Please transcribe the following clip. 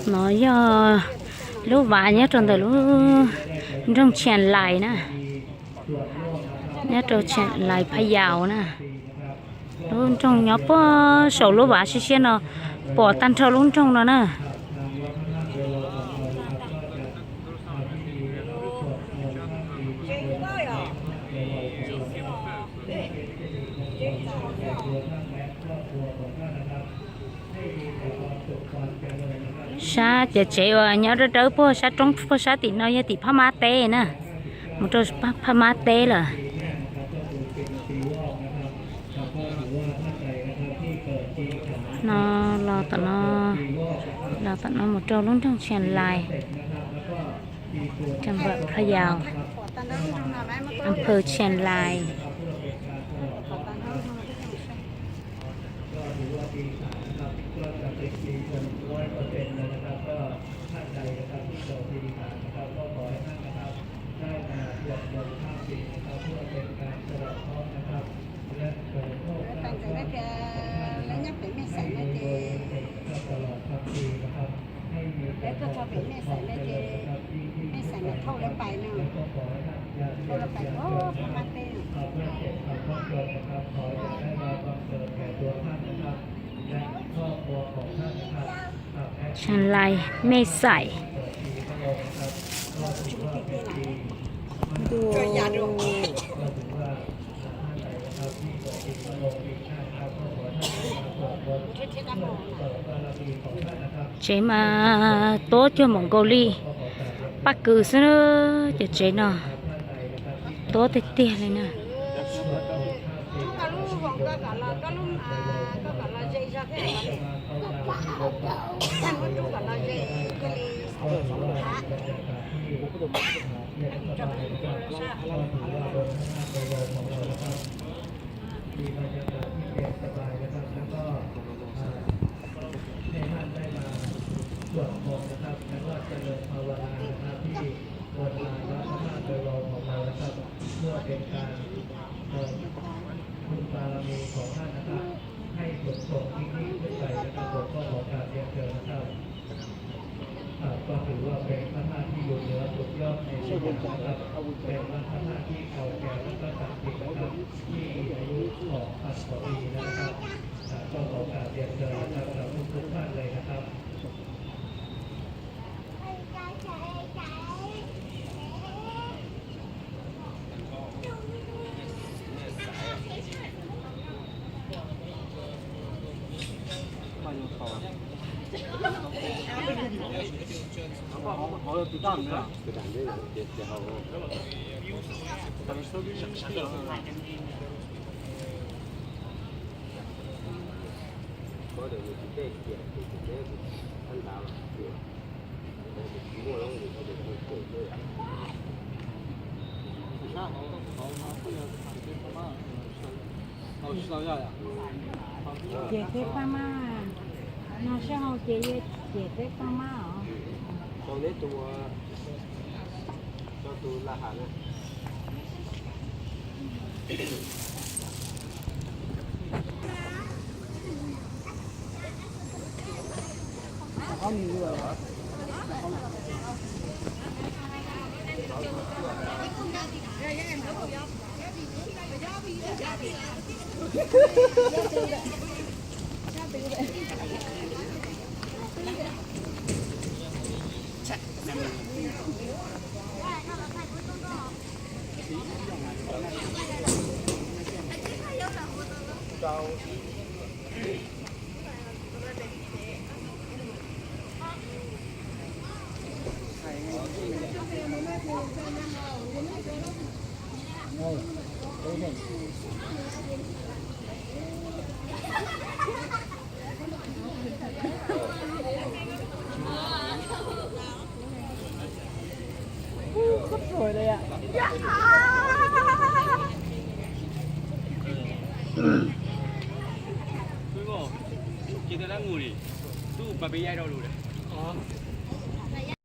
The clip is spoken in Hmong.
No yog lub vaj nyob rau ntawm lub nroog Tshias Lais na, nyob rau Tshias Lais Phaj Yaus na. Lub nroog nyob puag saum lub vaj siab siab no, pom tag nrho lub nroog no na. Sab cov tsev uas nyob dawb dawb puag sab roob puag sab tim no yog tim Phaj Mab teb na, mus rau Phaj Mab teb lawm. No los tom no, los tom no mus rau lub nroog Tshias Lais, Phaj Yaus, Am Phơ Tshias Lais. Lawv nyob pem mej xaim no ces, lawv tuaj txog pem mej xaim no ces, mej xaim mas thauj lawv pais no, thauj lawv pais puag Phaj Mab teb. Tshias Lais mej xaim. Tsev mas tuab cuag npaum nkaus li paj kws xwb, cov tsev no tuab tiag tiag li na. Ces peb pab mab, no sab hau ces yog ces peb pab mab os. Ces tau lab mus li, tub pas peb yaib rau lus.